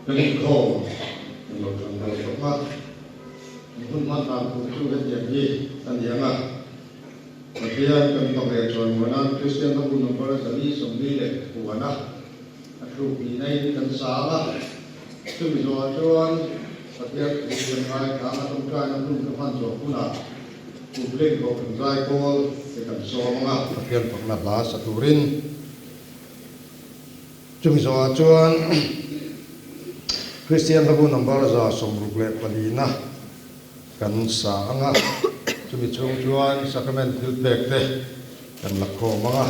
Kan inkhawm kan lo tan deuh tawh a, kan hun hman dan tur chu hetiang hi a ni ang a, Pathian kan fak leh chuan muan a, Kristian hlabu number 440 leh puan a, a thluk nihna in kan sang a, chumi zawhah chuan Pathian thu kan ngaithla ang a, tawngtaina hun ka hman zawh hunah Public Kohhran Zaipawl te kan sawm ang a. Pathian fakna hla sa turin Chumi zawhah chuan Kristian hlabu number 64 na kan sa ang a, chumi chhung chuan Sacrament thil pek te kan la khawm ang a,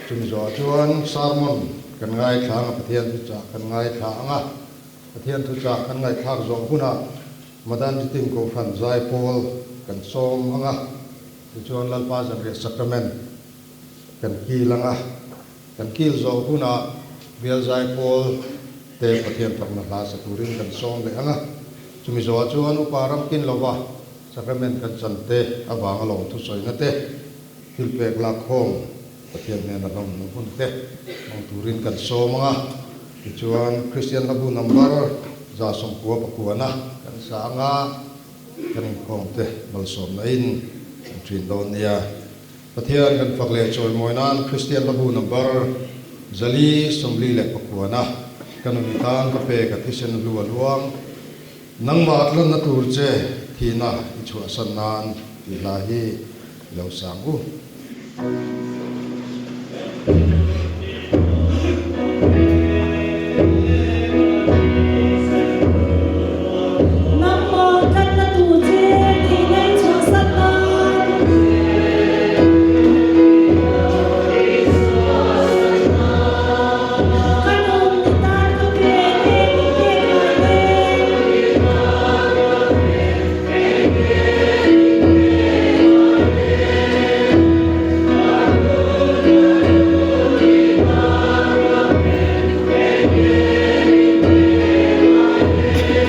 chumi zawhah chuan Sermon kan ngaithla ang a, Pathian thuchah kan ngaithla ang a, Pathian thuchah kan ngaihthlak zawh hunah Madan Chitin Kohhran Zaipawl kan sawm ang a, tichuan Lalpa Zanriah Sacrament kan kil ang a. Kan kil zawh hunah Bial Zaipawl te Pathian fakna hla sa turin kan sawm leh ang a, chumi zawhah chuan Upa Ramkin lova Sacrament kan chan te avanga lawm thusawina te, thil pek lak khawm Pathian hnena hlawmna hun te hmang turin kan sawm ang a, tichuan Kristian hlabu number 99 na kan sa ang a, kan inkhawm te malsawmna in kan thin dawn nia. Pathian kan fak leh chawimawi nan Kristian hlabu number 449 a ka nun i tan ka pek a thisen hlu a luang. Nangmah tlanna tur che thihna i chhuahsan nan tih hla hi i lo sang u. Nangmah tlanna tur che thihna i chhuahsan nan. Ka nun i tan ka pe e min pek ngai le.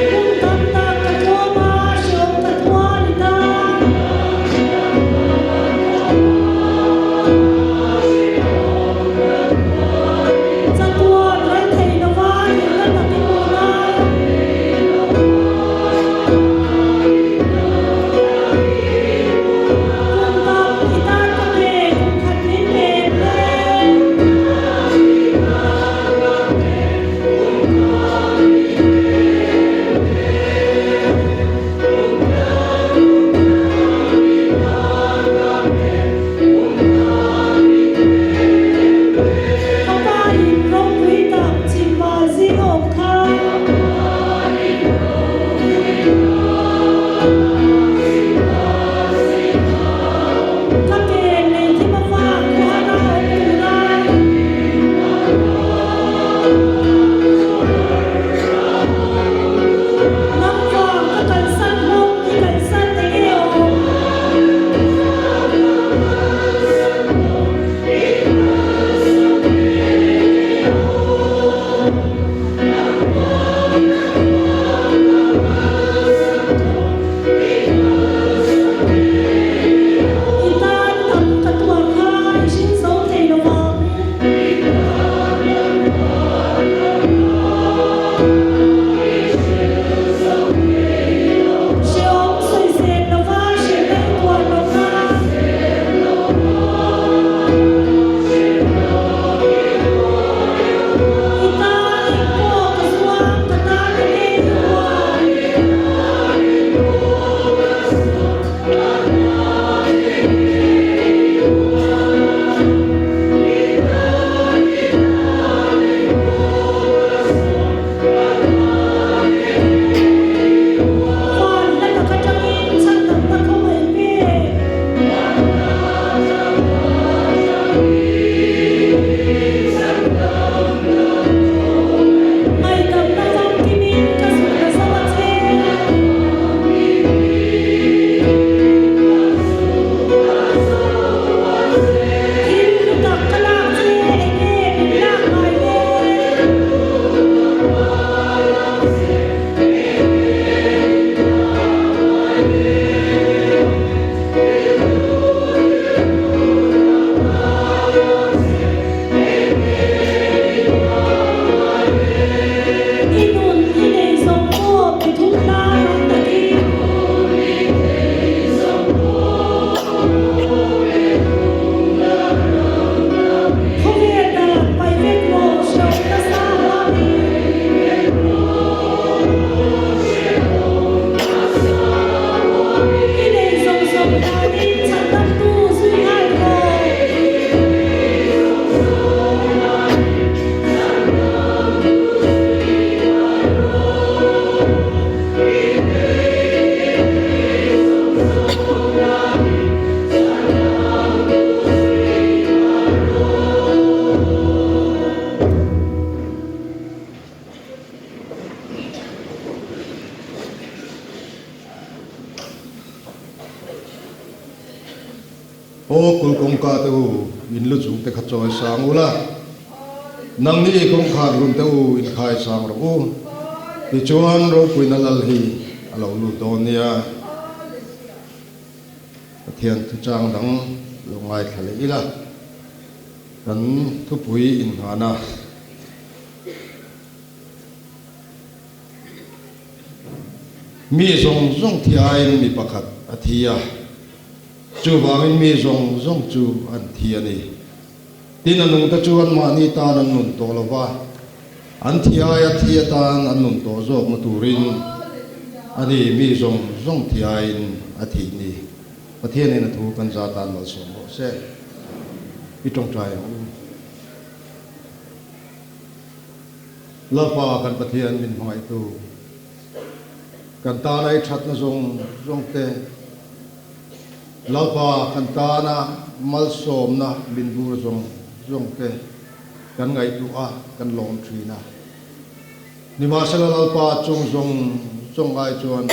Kum tam tak ka tlawm a, hreawm ka tuar i tan. Chatuan ral thei lova hlimna tak i hmu nan. Kum tam i tan ka pe, kum khat min pek le. Ka pa in ropui tak chimma zing awm kha. Ka pen lei thim a vak khuan a awm tura. Nang vang ka kalsan hlawm i kalsan eng nge awm? I tan tam ka tuar kha i hring zo thei lo vang. kawngka te u, in lu chung te kha chawi sang ula, nangni kawngkhar hlun te u inkhai sang rawh u, tichuan ropuina lal hi a lo lut dawn nia. Pathian thuchang dang lo ngaithla leh ila, kan thupui inngahna. Mi zawng zawng thi aiin mi pakhat a thi a, chuvangin mi zawng zawng chu an thi a ni. Tin, a nungte chu anmahni tan an nun tawh lo va, an thi aia thi atan an nun tawh zawkna turin a ni, mi zawng zawng thi aiin a thih ni. Pathianin a thu kan za tan malsawm rawh se. I tawngtai ang u. Lalpa kan Pathian min hmangaihtu, kan tana i thatna zawng zawng te, Lalpa kan tana malsawmna min bur zawng zawng te kan ngaihtuah a, kan lawm thin a. Nimahsela Lalpa chung zawng zawng ai chuan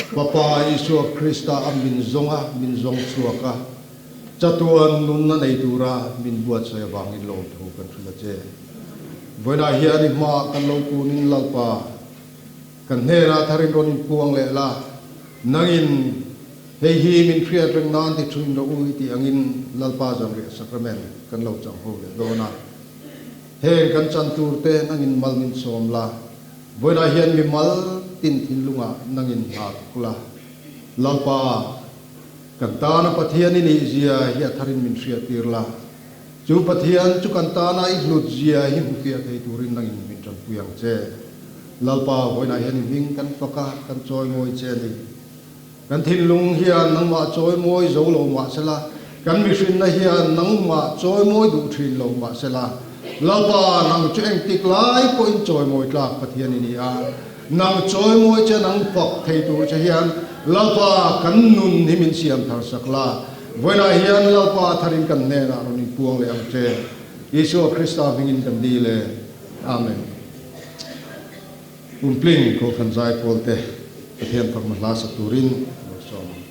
Fapa Isua Krista a min zawng a, min zawng chhuak a, chatuan nunna nei tura min buatsaih avangin lawmthu kan hrilh a che. Vawiinah hian i hmaah kan lo kunin Lalpa, kan hnenah tharin rawn inpuang leh la, nangin hei hi min hriat reng nan ti thuin rawh u i tih angin Lalpa zanriah sacrament kan lo chang ho leh dawn a. Heng kan chan tur te nangin mal min sawm la, vawiinah hian mi mal tin thinlungah nangin hna thawk la. Lalpa, kan tana Pathian i nih zia hi a tharin min hriattir la. Chu Pathian chu kan tana i hlut zia hi hmu fiah thei turin nangin min tanpui ang che. Lalpa, vawiinah hian i hming kan fak a, kan chawimawi che a ni. Kan thinlung hian nangmah chawimawi zo lo mah sela, kan mihrinna hian nangmah chawimawi duh thin lo mah sela, Lalpa, nang chu engtik lai pawhin chawimawi tlak Pathian i ni a. Nang chawimawi che, nang fak thei tur che hian Lalpa, kan nun hi min siam thar sak la. Vawiinah hian Lalpa tharin kan hnenah rawn inpuang leh ang che. Isua Krista hmingin kan dil e. Amen. Pumpling Kohhran Zaipawl te Pathian fakna hla sa turin lo sawm ang.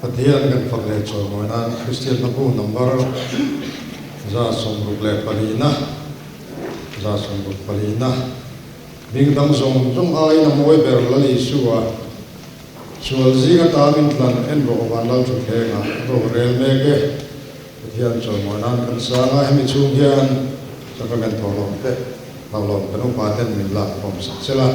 Pathian kan fak leh chawimawi nan Kristian hmabu number 164 na 164 na hming dang zawng zawng aiin a mawi ber Lal Isua sual zing ata min tlan en rawh van Lal Thutthlengah ro rel mek e. Pathian chawimawi nan kan sang a, hemi chhung hian Sacrament thawhlawm te hlauhlawm kan upa ten min lak khawm sak sel a.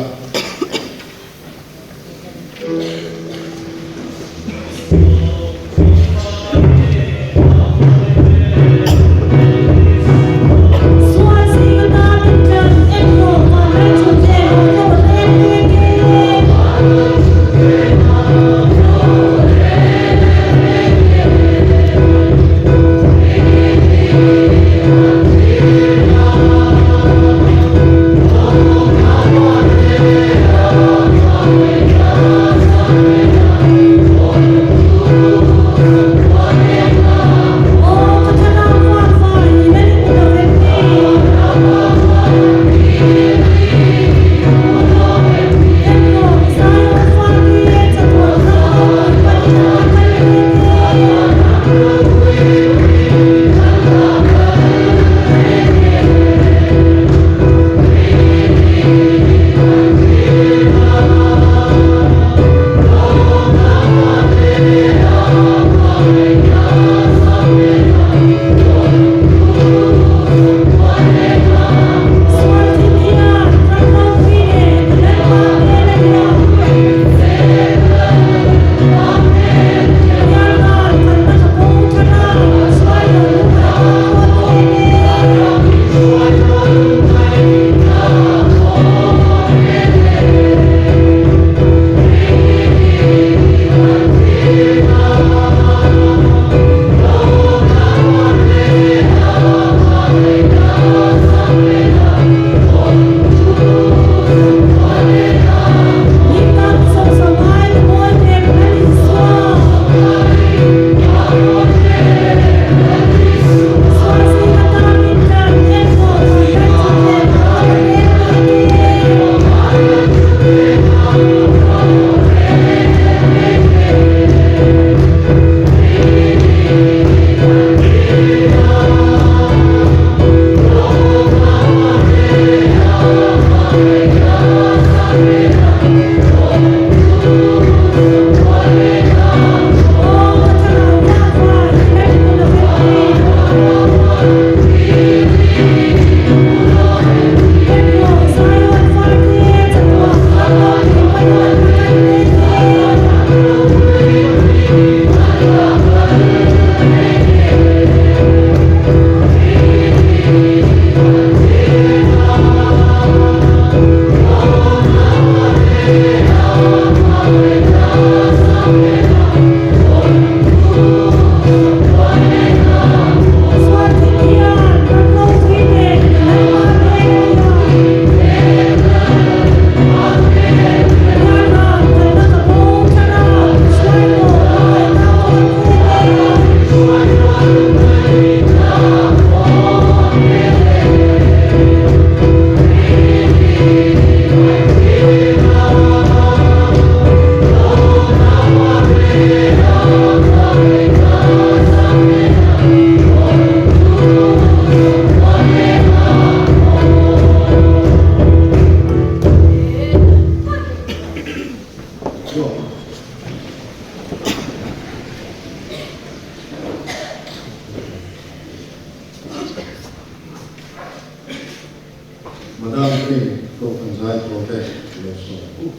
Madam King Kohhran Zaipawl te lo sawm u.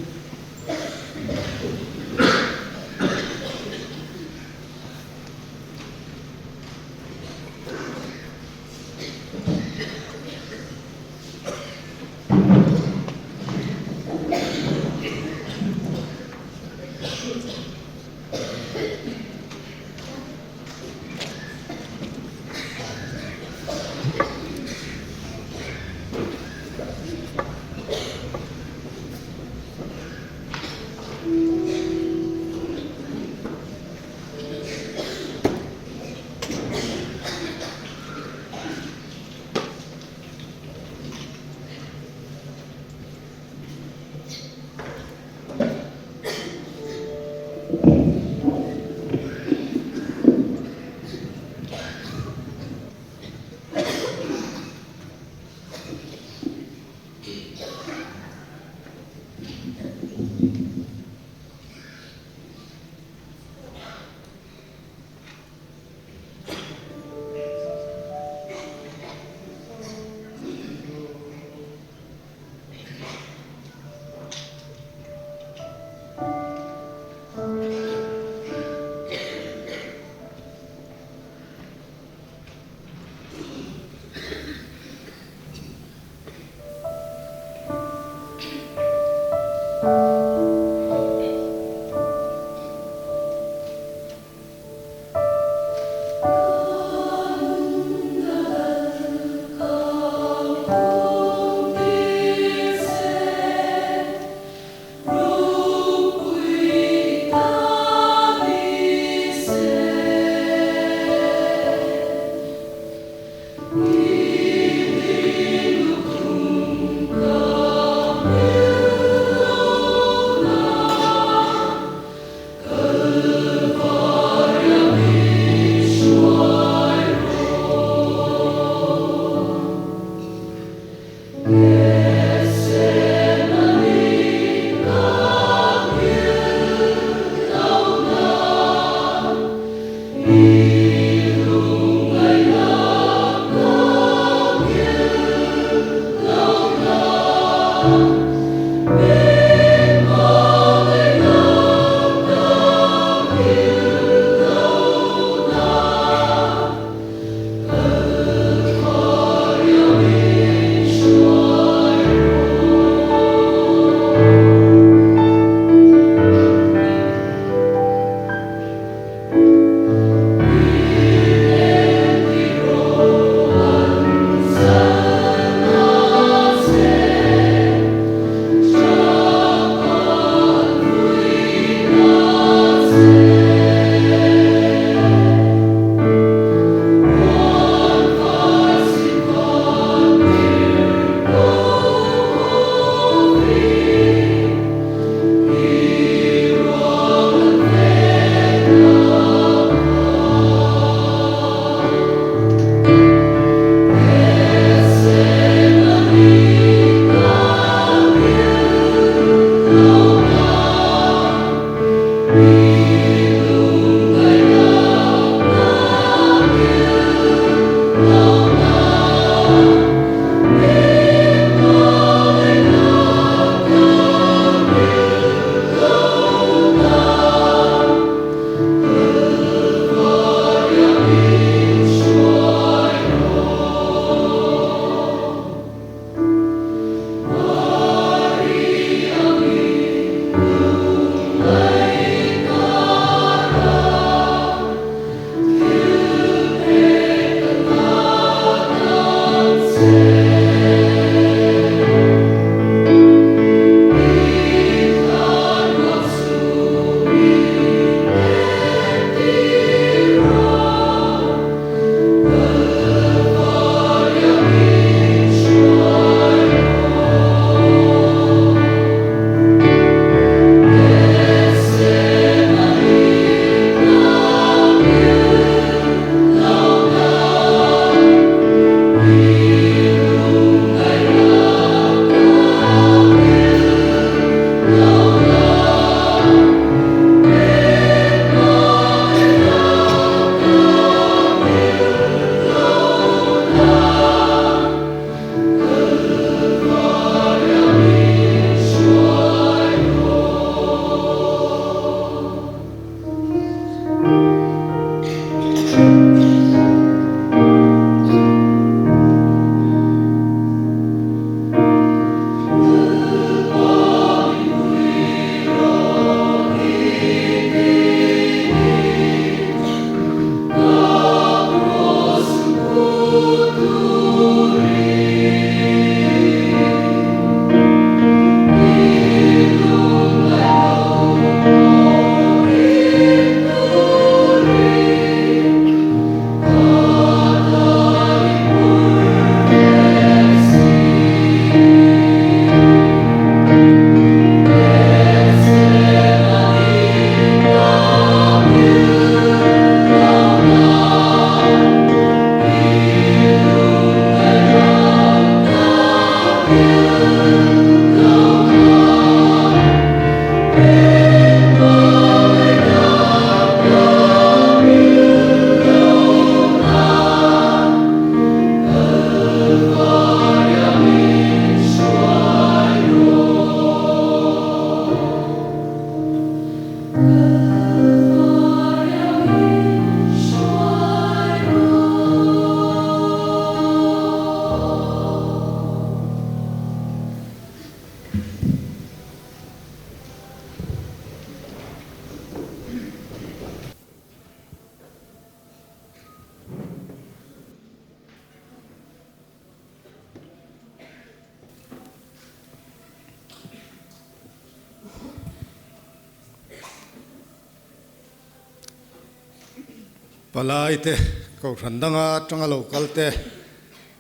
Palai te, Kohhran danga atanga lo kal te,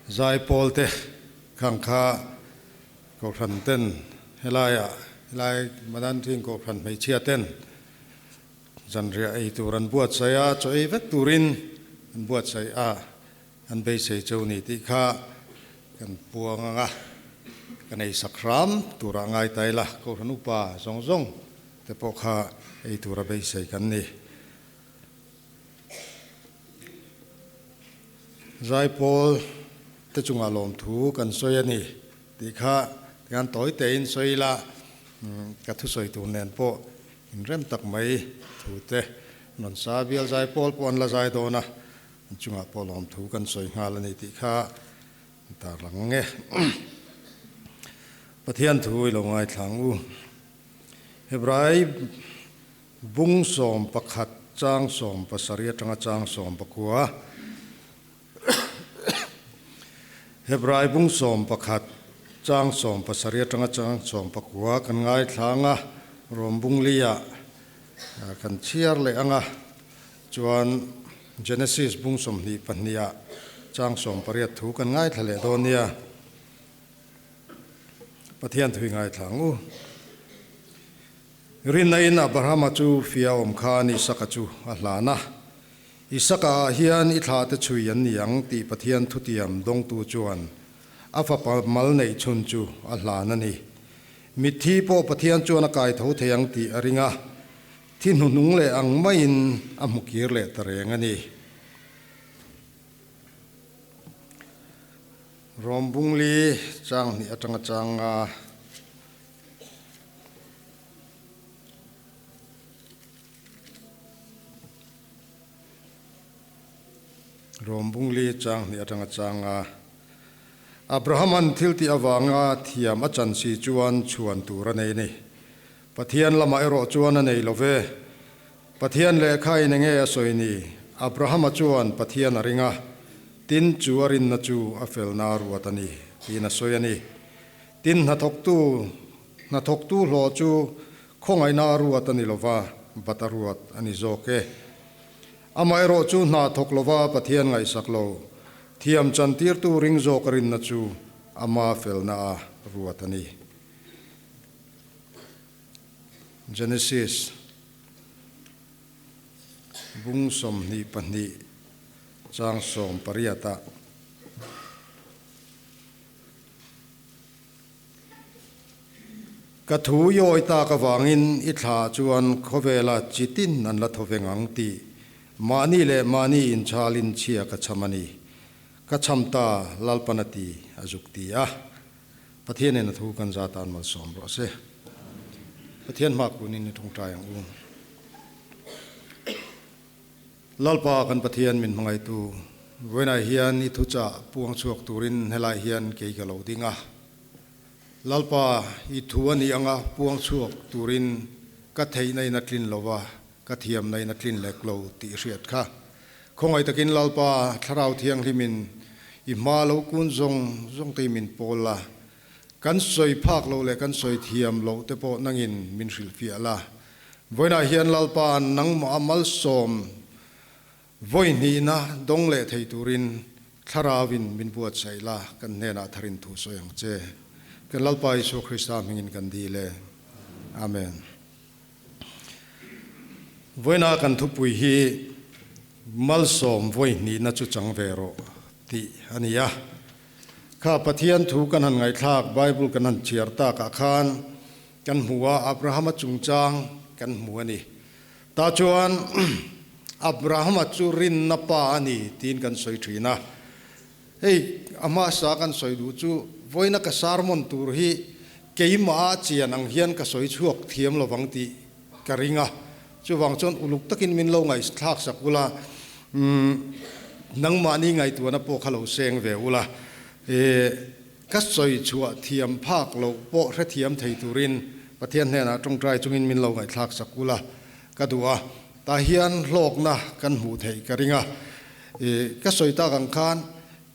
Zaipawl te khang kha Kohhran ten helaiah helai Madan Ṭing Kohhran hmeichhia ten zanriah ei tur an buatsaih a, chaw ei vek turin an buatsaih a, an beisei cheu ni tih kha kan puang ang a, kan ei sak hram turah ngai ta ila, Kohhran upa zawng zawng te pawh kha ei tura beisei kan ni. Zaipawl te chungah lawmthu kan sawi a ni tih kha tikhan tawi tein sawi ila ka thusawi tur nen pawh inrem tak mai thu te rawn sa bial zaipawl pawh an la zai dawn a, an chungah pawh lawmthu kan sawi nghal a ni tih kha tarlang ang e. Pathian thu i lo ngaithla ang u. Hebrai. Bung 11 chang 70 atanga chang 19. Hebrai bung 11 chang 70 atanga chang 19 kan ngaithla ang a, Rom bung liah kan chhiar leh ang a, chuan Genesis bung 22 ah chang 18 thu kan ngaithla leh dawn nia. Pathian thui ngaithla ang u. Rinna-in Abrahama chu fia awm khan Isaka chu a hlan a. Isaka ah hian i thlahte chhui an ni ang tih Pathian thutiam dawngtu chuan a fapa mal neih chhun chu a hlan a ni. Mitthi pawh Pathian chuan a kai tho thei ang tih a ring a, thi hnuhnung leh ang maiin a hmu kir leh ta reng a ni. Rom Bungli chang hnih atanga chang nga. Rom Bungli chang hnih atanga chang a, Abraham-a'n thil tih avanga thiam a chan si chuan chhuan tur a nei ni. Pathian lamah erawh chuan a nei lo ve. Pathian lehkha in enge a sawi ni? Abraham-a chuan Pathian a ring a, tin chu a rinna chu a felna a ruat a ni, tiin a sawi a ni. Tin, hnathawktu, hnathawktu hlawh chu khawngaihna a ruat a ni lova, bat a ruat a ni zawk e. Amaherawh chu hna thawk lova Pathian ngaihsak lo, thiam chantirtu ring zawk a rinna chu ama felna a ruat a ni. Genesis bung 22 chang 18 ah. Ka thu i awi tak avangin i thla chuan khawvela chi tin an la thaw veng ang tih mahni leh mahni inchhalin chhia ka chham a ni. Ka chham ta Lalpan a ti a zuk ti a. Pathianin a thu kan za tan malsawm rawh se. Pathian hma kunin i tawngtai ang u. Lalpa kan Pathian min hmangaitu, vawiinah hian i thuchah puang chhuak turin helai hian kei ka lo ding a. Lalpa, i thu a nih anga puang chhuak turin ka theihna in a tlin lo va, ka thiamna in a tlin lek lo tih i hriat kha. Khawngaih takin Lalpa, Thlarau Thianghlimin i hma lo kun zawng zawng te hi min pawl la, kan sawi phak loh leh kan sawi thiam loh te pawh nangin min hrilhfiah la. Vawiinah hian Lalpa nangmah a malsawm vawi hnihna dawng leh thei turin Thlarauin min buatsaih la, kan hnenah tharin thu sawi ang che. Kan Lalpa Isua Krista hmingin kan dil e. Amen. Vawiinah kan thupui hi malsawm vawi hnihna chu chang ve rawh tih a ni a. Kha Pathian thu kan han ngaihthlak, Bible kan han chhiar takah khan, Kan hmu a, Abrahama chungchang kan hmu a ni. Tah chuan Abrahama chu rinna pa a ni tiin kan sawi thin a. Hei a hmasa kan sawi duh chu vawiina ka sermon tur hi keimah a chian ang hian ka sawi chhuak thiam lovang tih ka ring a. Chuvang chuan uluk takin min lo ngaihthlak sak ula, nangmahni ngaihtuahna pawh kha lo seng ve ula. Ka sawi chhuah thiam phak loh pawh hrethiam thei turin Pathian hnenah tawngtai chungin min lo ngaihthlak sak ula ka duh a, tah hian hlawkna kan hmuh theih ka ring a. I ka sawi tak ang khan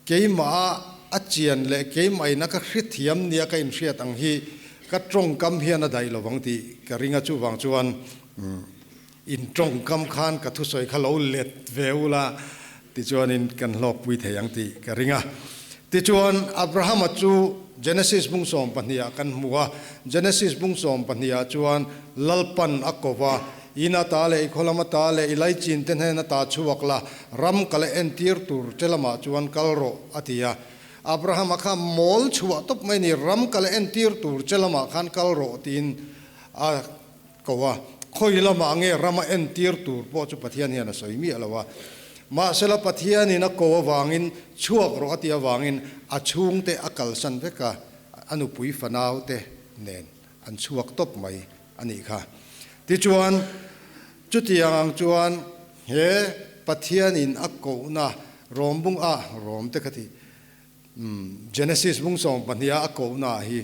keimah a chian leh keimah in a ka hrethiam nia ka inhriat ang hi ka tawngkam hian a daih lovang tih ka ring a, chuvang chuan. In tawngkam khan ka thusawi kha lo let ve ula, tichuanin kan hlawkpui thei ang tih ka ring a. Tichuan, Abrahama chu Genesis bung sawmpahnih ah kan hmu a. Genesis bung sawmpahnih ah chuan Lalpan a ko va, In ata leh i khawlam ata leh i laichin te hnen ata chhuak la, ram ka la entir tur che lamah chuan kal rawh, a ti a. Abrahama kha mawl chhuah tawp mai a ni, ram ka la entir tur che lamah khan kal rawh tiin a ko a, khawi lamah nge rama entir tur pawh chu Pathian hian a sawi miah lo a. Mahsela Pathianin a ko avangin chhuak rawh a tih avangin a chhungte a kalsan vek a, a nupui fanaute nen an chhuak tawp mai a nih kha. Tichuan, chutiang ang chuan he Pathianin a kohna Rom bung a, Rom te kha ti, Genesis bung sawmpahniha a kohna hi,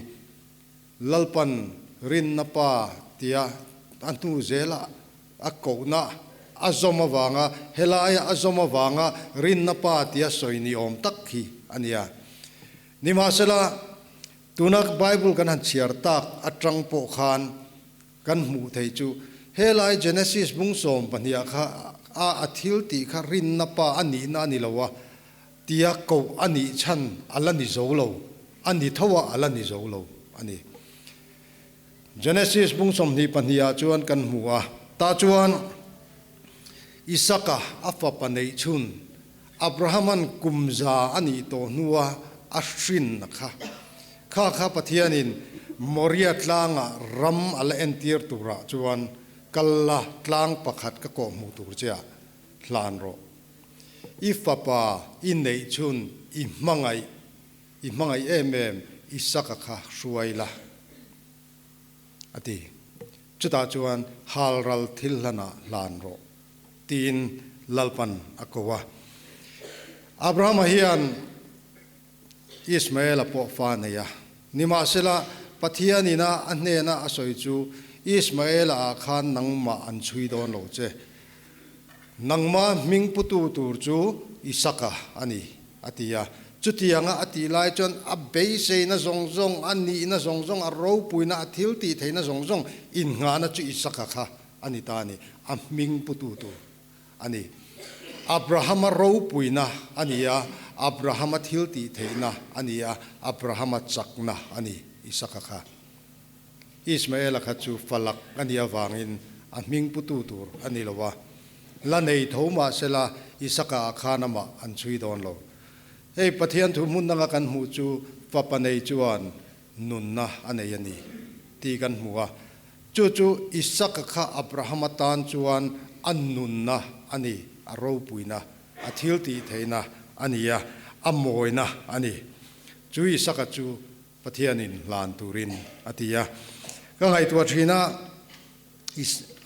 Lalpan rinna pa tia a hnu zela a kohna a zawm avanga helaia a zawm avanga rinna pa tia sawi ni awm tak hi a ni a. Nimahsela, tuna Bible kan han chhiar tak atang pawh khan kan hmuh thei chu helai Genesis bung sawmpahniha kha a a thil tih kha rinna pa a nihna a ni lo a, Tia koh a nih chhan a la ni zo lo, a ni tho a, a la ni zo lo a ni. Genesis bung 22 ah chuan kan hmu a, tah chuan Isaka a fapa neih chhun Abrahama'n kum za a nih tawh hnua a hrin a kha. Kha kha Pathianin Moria tlangah ram a la entir turah chuan kal la tlang pakhat ka kawh hmuh tur che ah hlan rawh. I fapa i neih chhun i hmangaih, i hmangaih em em Isaka kha hruai la, a ti. Chutah chuan halral thil hlanah hlan rawh, tiin Lalpan a ko a. Abrahama hian Ismaela pawh fa nei a. Nimahsela, Pathianin a a hnena a sawi chu, Ismaela ah khan nangmah an chhui dawn lo che. Nangmah hming putu tur chu Isaka a ni, a ti a. Chutianga a tih lai chuan a beiseina zawng zawng, a nihna zawng zawng, a ropuina, a thil tih theihna zawng zawng innghahna chu Isaka kha a ni ta a ni, a hming putu tur. a ni. Abrahama ropuina a ni a, Abrahama thiltihtheihna a ni a, Abrahama chakna a ni, Isaka kha. Ismaela kha chu falak a nih avangin a hming putu tur a ni lo a, la nei tho mah sela Isaka ah khan amah an chhui dawn lo. Hei Pathian thu hmun danga kan hmuh chu fapa nei chuan nunna a nei a ni tih kan hmu a, Chu chu Isaka kha Abrahama tan chuan a nunna a ni, a ropuina, a thiltihtheihna a ni a, a mawina a ni. Chu Isaka chu Pathianin hlan turin a ti a. Ka ngaihtuah thin a,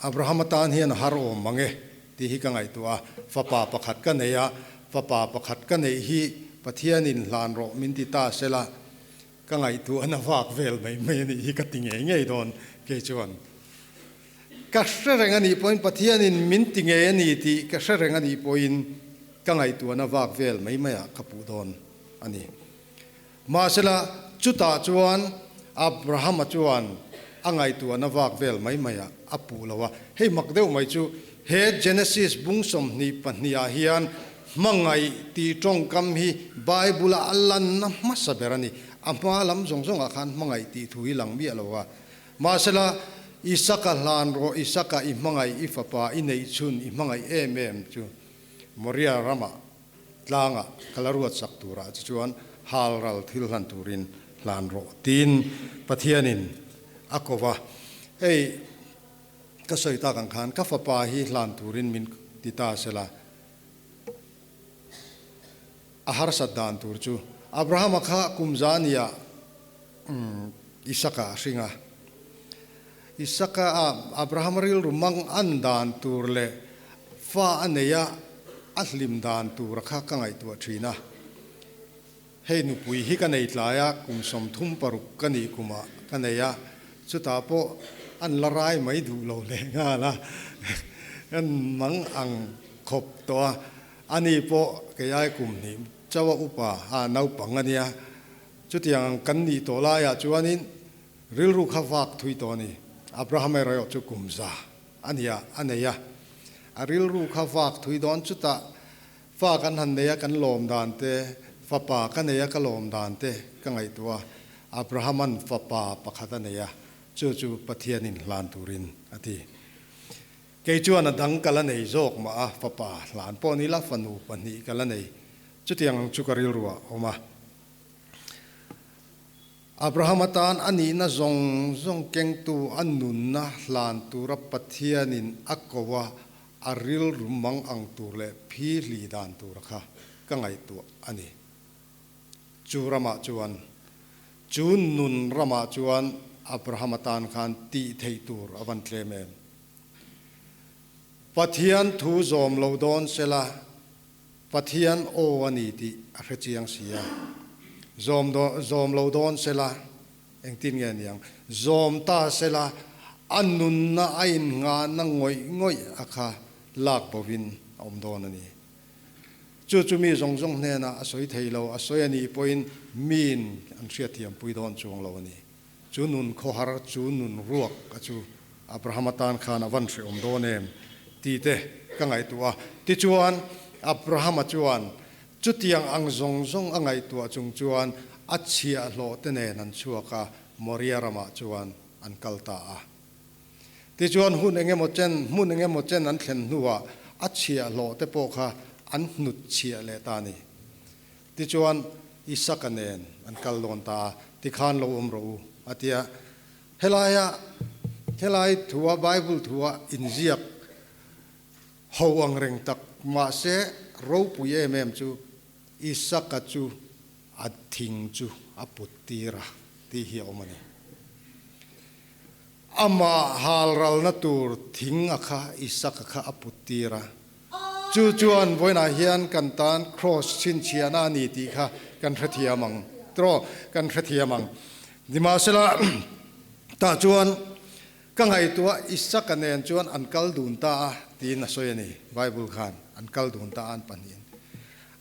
Abrahama tan hian a har awm mang e tih hi ka ngaihtuah a. Fapa pakhat ka nei a, fapa pakhat ka neih hi Pathianin hlan rawh min ti ta sela, Ka ngaihtuahna vak vel mai mai a nih hi ka ti ngei ngei dawn kei chuan. Ka hre reng a nih pawhin Pathianin min ti ngei a ni tih ka hre reng a nih pawhin ka ngaihtuahna vak vel mai maiah ka puh dawn a ni. Mahsela chutah chuan Abrahama chuan a ngaihtuahna vak vel mai maiah a puh lo a. Hei mak deuh mai chu he Genesis bung 22 ah hian Hmangaih tih tawngkam hi Bible-a a lanna hmasa ber a ni. A hma lam zawng zawngah khan hmangaih tih thu hi lang miah lo a. Mahsela, Isaka hlan rawh, Isaka i hmangaih, i fapa i neih chhun i hmangaih em em chu Moria ramah tlangah ka la ruat sak turah che chuan halral thil hlan turin hlan rawh tiin Pathianin a ko va. Hei ka sawi tak ang khan ka fapa hi hlan turin min ti ta sela. A harsat dan tur chu Abrahama kha kum za nia Isaka a hring a. Isaka a Abrahama rilru mang an dan tur leh fa a nei a, a hlim dan tura kha ka ngaihtuah thin a. Hei nupui hi ka nei tlai a, kum 36 ka nih kumah ka nei a, chutah pawh an la rai mai duh lo leh nghal a, kan mang ang khawp tawh a, ani pawh kei ai kum hnih chauh a upa a naupang a nia, chutiang ang kan nih tawh laiah chuanin rilru kha vak thui tawh a ni, Abraham erawh chu kum za. a nia a nei a, a rilru kha vak thui dawn chutah fa kan han nei a kan lawm dan te, fapa ka nei a ka lawm dan te ka ngaihtuah a, Abrahama'n fapa pakhat a nei a, chu chu Pathianin hlan turin a ti. Kei chuan a dang ka la nei zawk mah a, fapa hlan pawh ni la fanu pahnih ka la nei, chutiang ang chu ka rilru ah awm a. Abraham atan a nihna zawng zawng kengtu a nunna hlan tura Pathianin a ko a, a rilru mang ang tur leh phi hli dan tura kha ka ngaihtuah a ni. Chu ramah chuan, chu nun ramah chuan Abraham atan khan tih theih tur a van tlem em? Pathian thu zawm lo dawn sela, Pathian aw a ni tih a hre chiang si a. Zawm zawm lo dawn sela, engtin nge niang? Zawm ta sela, a nunna a innghahna ngawih ngawih a kha lak bovin a awm dawn a ni. Chu chu mi zawng zawng hnenah a sawi thei lo, a sawi a nih pawhin miin an hriatthiampui dawn chuang lo a ni. Chu nun khawhar, chu nun ruak a chu Abraham atan khan a van hrehawm dawn em? tih te ka ngaihtuah a. Tichuan, Abrahama chuan chutiang ang zawng zawng a ngaihtuah chung chuan a chhiahhlawh te nen an chhuak a, Moria ramah chuan an kal ta a. Tichuan, hun engemaw chen, hmun engemaw chen an thlen hnuah a chhiahhlawh te pawh kha an hnut chhiah leh ta a ni. Tichuan, Isaka nen an kal dawn ta a, tikhan lo awm rawh u, a ti a. Helaia, helai thua Bible thua inziak ho ang reng tak, mahse ropui em em chu Isaka chu a thing chu a put tir a tih hi a awm a ni. Amah halralna tur thing a kha Isaka kha a put tir a. Chu chuan vawiinah hian kan tan Kraws chhinchhiahna a ni tih kha kan hrethiam ang tiraw? Kan hrethiam ang. Nimahsela, tah chuan ka ngaihtuah Isaka nen chuan an kal dun ta a tiin a sawi a ni. Bible khan an kal dun ta a an pahnihin.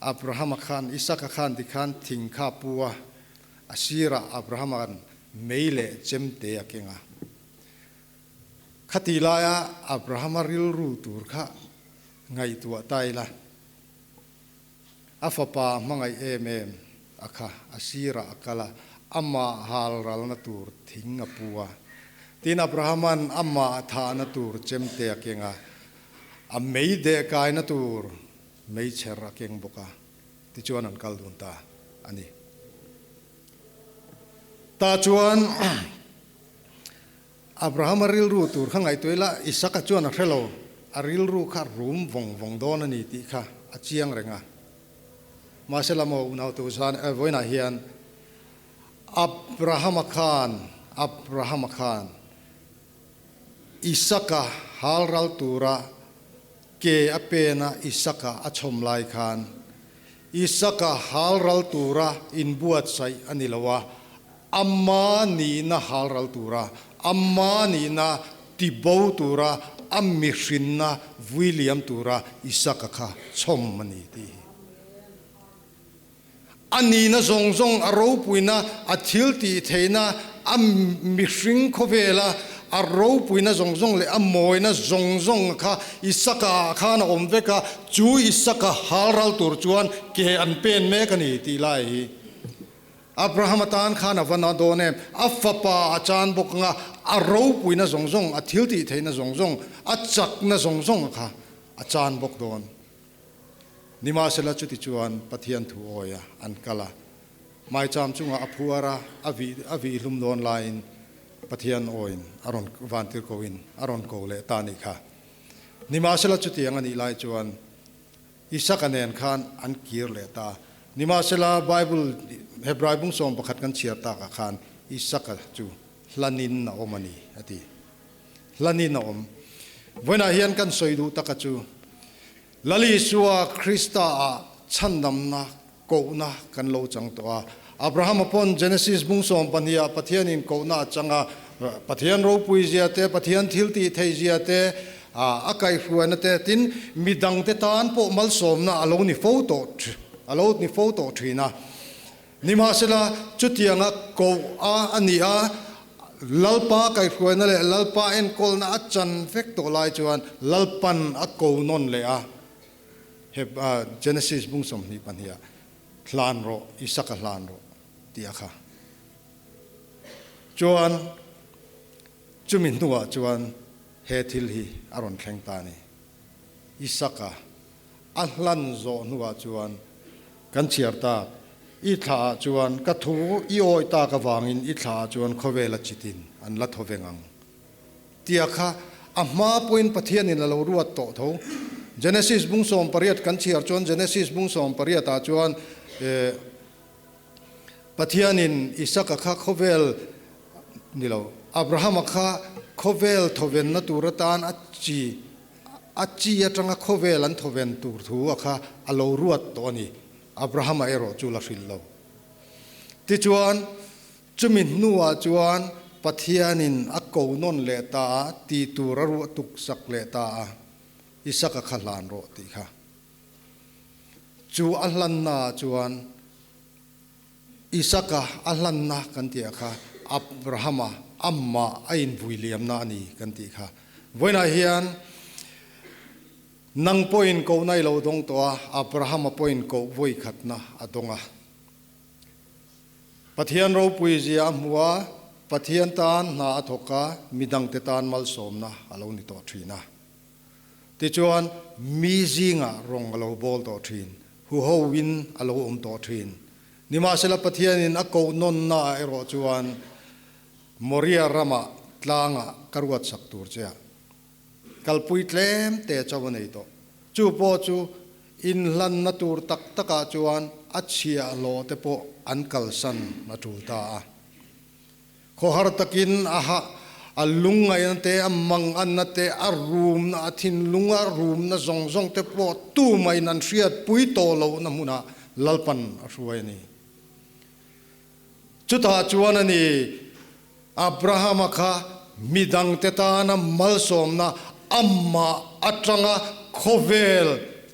Abrahama khan Isaka khan tikhan thing kha a pu a, a sirah Abrahama'n mei leh chemte a keng a. Khati laia Abrahama rilru tur kha ngaihtuah ta ila, a fapa a hmangaih em em a kha a sirah a kal a, amah hal ralna tur thing a pu a. Tin, Abrahama'n amah thahna tur chemte a keng a, a mei deh kaina tur meichher a keng bawk a, tichuan an kal dun ta a ni. Tah chuan. Abrahama rilru tur kha ngaihtuah ila, Isaka chuan a hre lo, a rilru kha rum vawng vawng dawn a ni tih kha a chiang reng a. Mahse la maw unautu zan vawiinah hian Abrahama khan, Abrahama khan Isaka halral tura ke a pen a Isaka a chhawm lai khan Isaka halral tura inbuatsaih a ni lo a, Ama nihna halral tura, ama nihna tibo tura, a mihrinna vui liam tura Isaka kha chhawm a ni tih hi. A nihna zawng zawng, a ropuina, a thil tih theihna, a mihring khawvela a ropuina zawng zawng leh a mawina zawng zawng kha Isaka ah khan a awm vek a, chu Isaka halral tur chuan ke an pen mek a ni tih lai hi. Abraham atan khan a va na dawn em? A fapa a chan bawk anga a ropuina zawng zawng, a thil tih theihna zawng zawng, a chakna zawng zawng kha a chan bawk dawn. Nimahsela chuti chuan Pathian thu awia an kal a, maicham chungah a phuar a, a vih a vih hlum dawn laiin Pathian awiin a rawn vantir koin a rawn ko leh ta nih kha. Nimahsela chutiang a nih lai chuan Isaka nen khan an kir leh ta. Nimahsela, Bible Hebrai bung 11 kan chhiar takah khan Isaka chu hlanin a awm a ni, a ti. Hlanin a awm. Vawiinah hian kan sawi duh taka chu Lal Isua Krista-ah chhandamna kohna kan lo chang tawh a. Abrahama pawn Genesis bung 12 ah Pathianin kohna a chang a, Pathian ropui zia te, Pathian thil tih theih zia te, a kaihhruaina te, tin midangte tan pawh malsawmna a lo ni fo tawh a lo ni fo tawh thin a. Nimahsela, chutianga koh a a ni a, Lalpa kaihhruaina leh Lalpa enkawlna a chan vek tawh lai chuan Lalpan a ko nawn leh a, he Genesis bung 22 ah hlan rawh, Isaka hlan rawh tih a kha. Chuan chumi hnuah chuan he thil hi a rawn thleng ta a ni. Isaka a hlan zawh hnuah chuan kan chhiar tak, I thla ah chuan ka thu i awi tak avangin i thla ah chuan khawvel a chitin an la thaw veng ang. Tia kha a hma pawhin Pathianin a lo ruat tawh tho. Genesis bung 18 kan chhiar chuan Genesis bung 18 ah chuan Pathianin Isaka kha khawvel ni lo, Abrahama kha khawvel thawvenna tur atan a chi a chi atanga khawvel an thawven tur thu a kha a lo ruat tawh a ni. Abrahama erawh chu la hrilh lo. Tichuan, chumi hnuah chuan Pathianin a ko nawn leh ta a, ti tur a ruah tuk sak leh ta a, Isaka kha hlan rawh tih kha. Chu a hlannaah chuan Isaka a hlanna kan tih ah kha Abrahama amah a invui liamna a ni kan tih kha. Vawiinah hian nang pawhin kohna i lo dawng tawh a, Abrahama pawhin koh vawi khatna a dawng a. Pathian ropui zia a hmu a, Pathian tan hna a thawk a, midangte tan malsawmna a lo ni tawh thin a. Tichuan, mi zingah rawng a lo bawl tawh thin, huhoin a lo awm tawh thin. Nimahsela Pathianin a koh nawnnaah erawh chuan Moria ramah tlangah ka ruatsak tur che a, kalpui tlem te chauh a nei tawh. Chu pawh chu inhlanna tur tak takah chuan a chhiahhlawh te pawh an kalsan a tul ta a. Khawhar takin a hah, a lungngaihna te, a manganna te, a rumna, a thinlunga rumna zawng zawng te pawh tumahin an hriatpui tawh lohna hmunah Lalpan a hruai a ni. Chutah chuan a ni, Abrahama kha midangte tana malsawmna amah atanga khawvel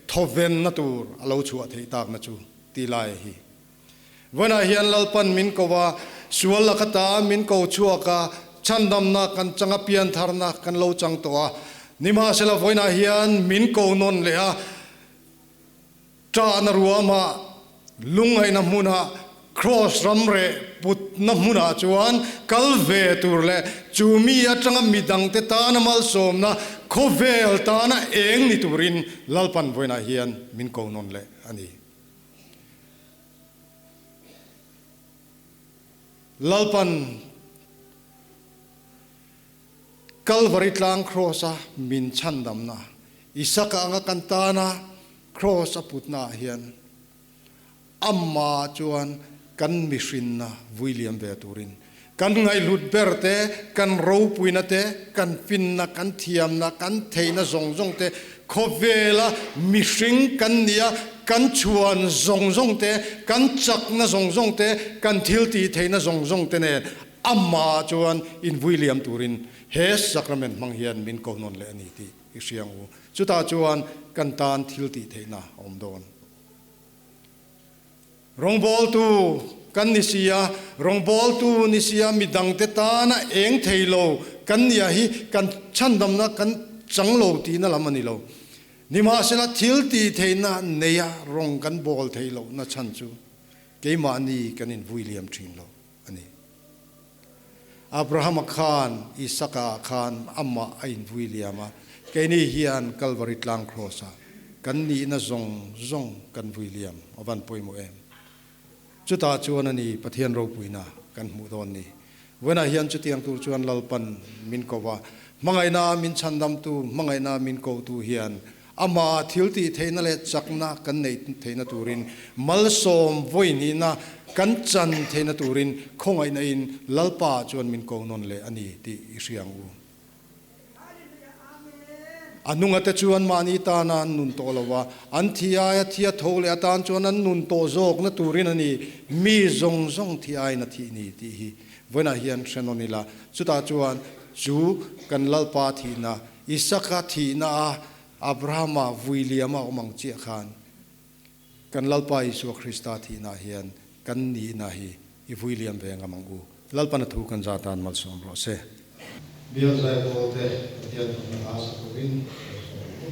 thawvenna tur a lo chhuah theih takna chu ti lai hi. Vawiinah hian Lalpan min ko a, sual laka ta min ko chhuak a, chhandamna kan chang a, piantharna kan lo chang tawh a. Nimahsela vawiinah hian min ko nawn leh a, ṭahna ruamah, lungngaihna hmunah, Kraws ram reh putna hmunah chuan kal ve tur leh chu mi aṭanga midangte tana malsawmna khawvel tana eng ni turin Lalpan vawiinah hian min ko nawn leh a ni. Lalpan Kalvari tlang Kraws a min chhandamna, Isaka anga kan tana Kraws a putna ah hian Amah chuan kan mihrinna vui liam ve turin kan ngaihhlut ber te, kan ropuina te, kan finna, kan thiamna, kan theihna zawng zawng te, khawvela mihring kan nia kan chhuan zawng zawng te, kan chakna zawng zawng te, kan thil tih theihna zawng zawng te nen Amah chuan invui liam turin he sacrament hmang hian min ko nawn leh a ni tih i hria ang u. Chutah chuan kan tan thil tih theihna a awm dawn. Rawngbawltu kan ni si a, rawngbawltu ni si a midangte tana eng thei lo kan nia hi kan chhandamna kan chang lo tihna lam a ni lo. Nimahsela thil tih theihna neia rawng kan bawl thei lohna chhan chu keimahni kan invui liam thin lo a ni. Abrahama khan Isaka ah khan amah a invui liam a, keini hian Kalvari tlang Kraws ah kan nihna zawng zawng kan vui liam a van pawimawh em? Chutah chuan a ni Pathian ropuina kan hmuh dawn ni. Vawiinah hian chutiang tur chuan Lalpan min ko va, hmangaihna min chhandamtu, hmangaihna min kotu hian amah thil tih theihna leh chakna kan neih theihna turin malsawm vawihnihna kan chan theihna turin khawngaihna in Lalpa chuan min ko nawn leh a ni tih i hria ang u. A nunga te chuan mahni tana an nun tawh lo a, an thi aia thi a tho leh atan chuan an nun tawh zawkna turin a ni, mi zawng zawng thi aiin a thih ni tih hi vawiinah hian hre nawn ila, chutah chuan chu kan Lalpa thihna, Isaka thihna a Abrahama vui liama awm ang chiah khan kan Lalpa Isua Krista thihna hian kan nihna hi i vui liam ve ngam ang u. Lalpan a thu kan za tan malsawm rawh se. Bial zaipawl te Pathian thawkna hla sa turin ka sawm ang u.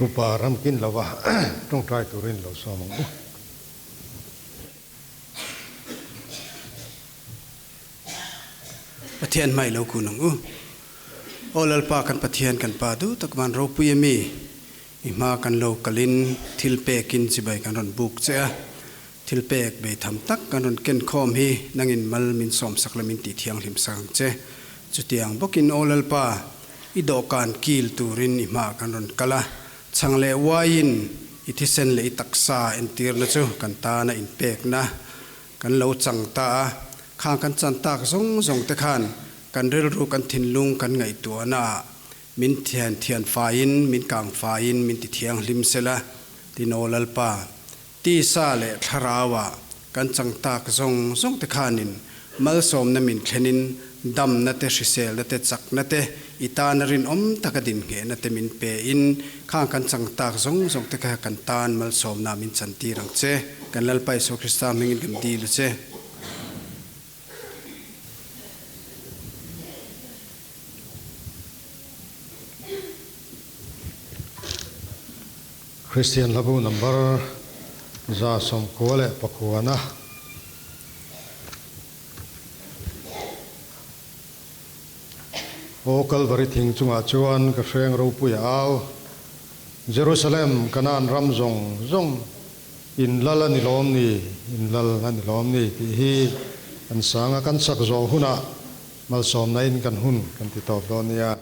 Upa ramkin lova tawngtai turin lo sawm ang u. Pathian hmai lo kun ang u. Aw Lalpa kan Pathian kan Pa duh tak van ropui a mi, i hma kan lo kalin thil pekin chibai kan rawn buk che a, thil pek beitham tak kan rawn ken khawm hi nangin mal min sawmsak la min tih thianghlim sak ang che. Chutiang bawkin Aw Lalpa, i dawhkan kil turin i hmaah kan rawn kal a, chhang leh uaiin i thisen leh i taksa entirna chu kan tana inpekna Kan lo chang ta a, khang kan chan tak zawng zawng te khan kan rilru kan thinlung kan ngaihtuahna ah min thian thian faiin min kang faiin min ti thianghlim sela tinaw Lalpa. Tisa leh thlarau ah kan chang tak zawng zawng te khanin malsawmna min thlenin damna te hriselna te chakna te i tana rinawm taka dinhnghehna te min pe in khang kan chang tak zawng zawng te kha kan tan malsawmna min chantir ang che. Kan Lalpa Isua Krista hmingin kan dil a che. Kristian hlabu number 199. Aw Kalvari thing chungah chuan ka hreng ropui a au. Jerusalem, Kanaan ram zawng zawng in lal a ni lawm ni, in lal a ni lawm ni tih hi kan sang a, kan sak zawh hunah malsawmna in kan hun kan ti tawp dawn nia.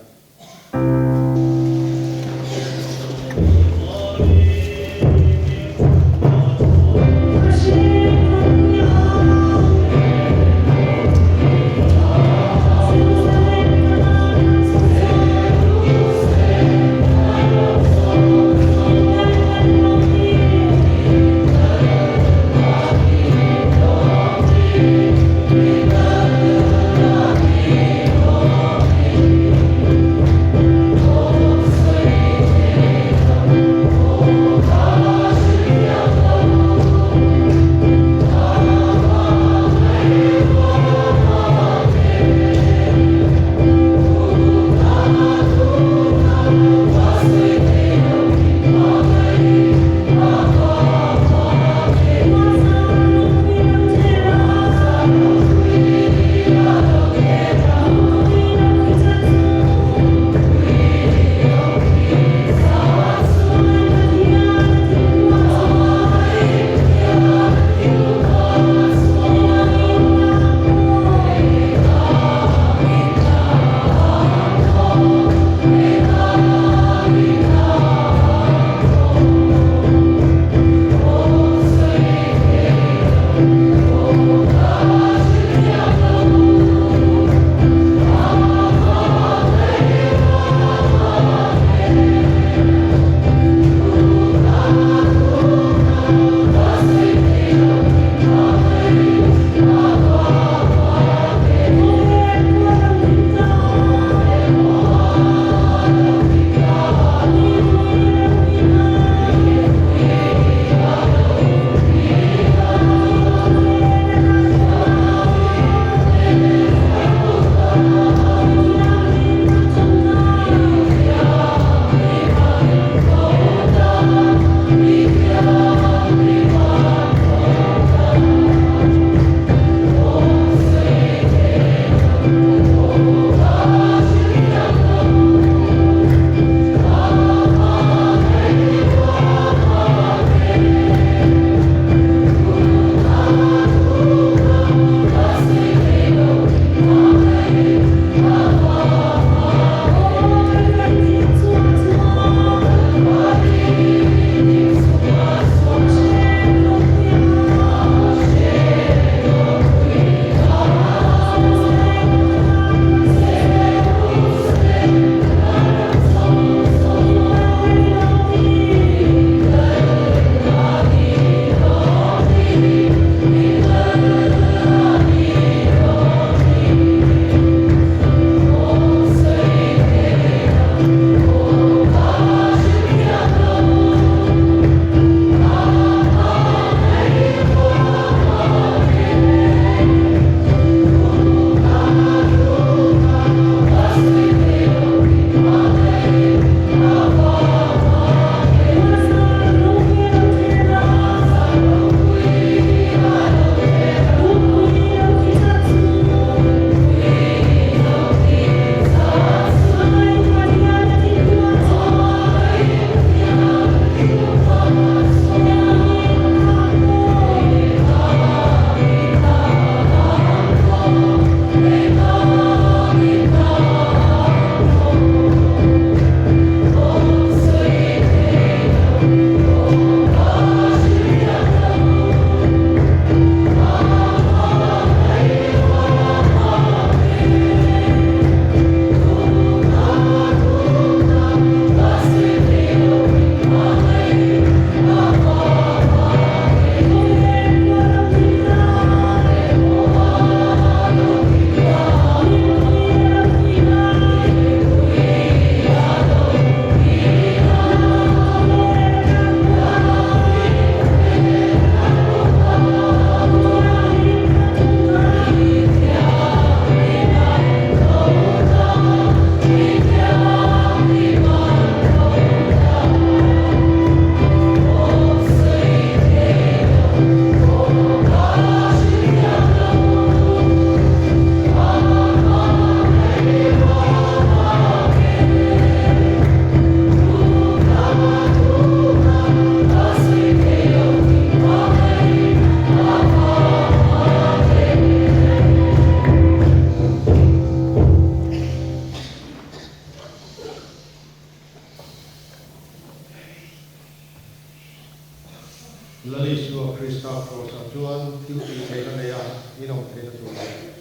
Krista Kraws-ah chuan thil tih theihna neia in awm theihna tur a ni.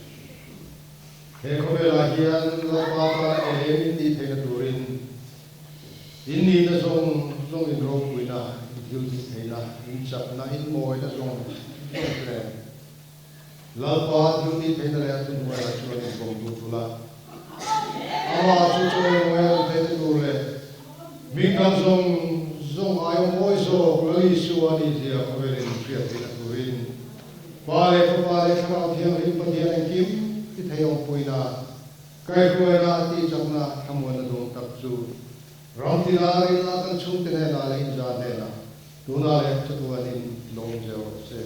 He khawvelah hian Lalpa tana eng in tih theihna turin in nihna zawng zawng in ropuina, in thil tih theihna, in chakna, in mawina zawng zawng te nen Lalpa thil tih theihna leh a thuhnuaiah chuan in bawm lut ula. Amah chu chawimawi a ni theihna tur leh mi dang zawng zawng aia mawi zawk Lal Isua a nihzia khawvelin hriat theihna turin Pa leh Fapa leh Thlarau Thianghlim Pathian engkim ti thei awmpuina, kaihruaina, tihchakna, thlamuanna dawng tak chu ram tina rinna kan chhungte hnenah leh inzah hnenah tunah leh chatuanin lawm zel rawh se.